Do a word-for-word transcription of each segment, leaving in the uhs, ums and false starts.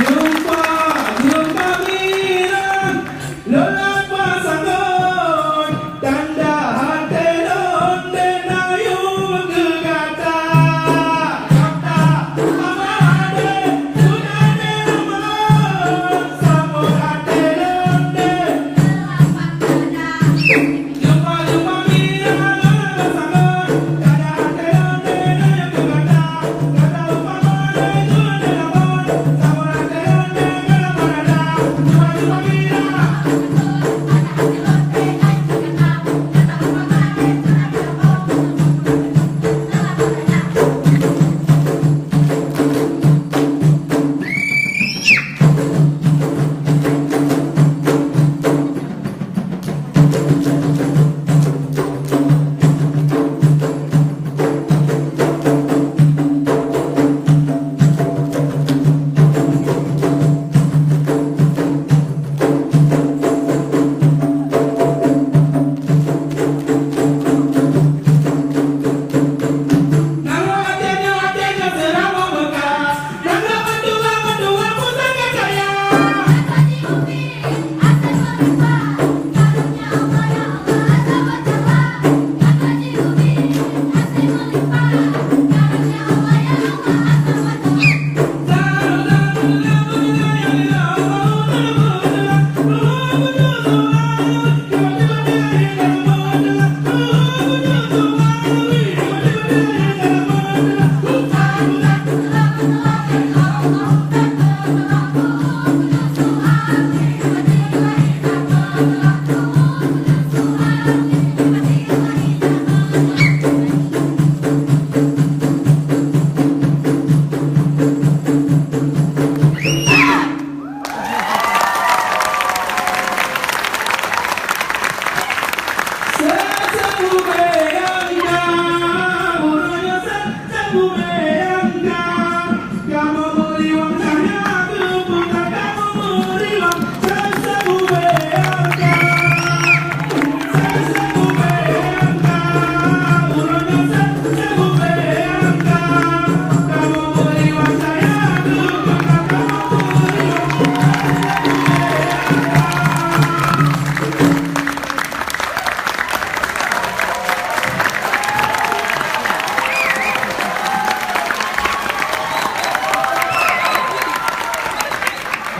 Jumpa, jumpa mirang, lôn lam pasangon, tanda até lôn deh na yue keu gata. Gata, mama deh, sudah deh lôn, sambot até lôn deh.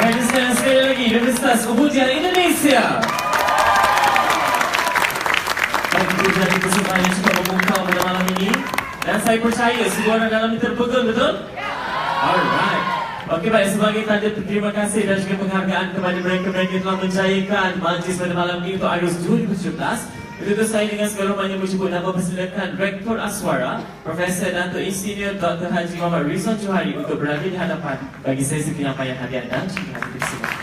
Baik, sekali, sekali lagi, Universitas Ubud Indonesia. Baik, itu jadi persembahan yang cukup memukau pada malam ini. Dan saya percaya semua orang dalam ni terpukul, betul? Alright. Okey, baik. Sebagai tanda terima kasih dan juga penghargaan kepada mereka-mereka yang telah menjayakan majlis pada malam ini untuk Idols dua ribu tujuh belas, Begitu saya dengan segala hormat menyebut nama persilakan Rektor Aswara, Profesor Datuk Insinyur Doktor Haji Muhammad Rizwan Johari untuk berada di hadapan bagi sesi penyampaian hadiah dan juga dipersilakan.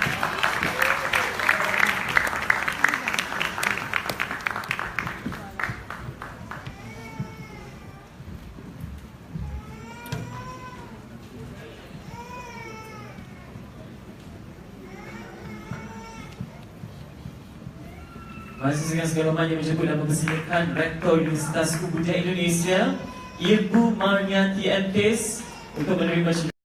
Masih dengan segala hormat yang menjemput dan mempersilakan Rektor Universitas Budaya Indonesia, Ibu Marniati M Tis, untuk menerima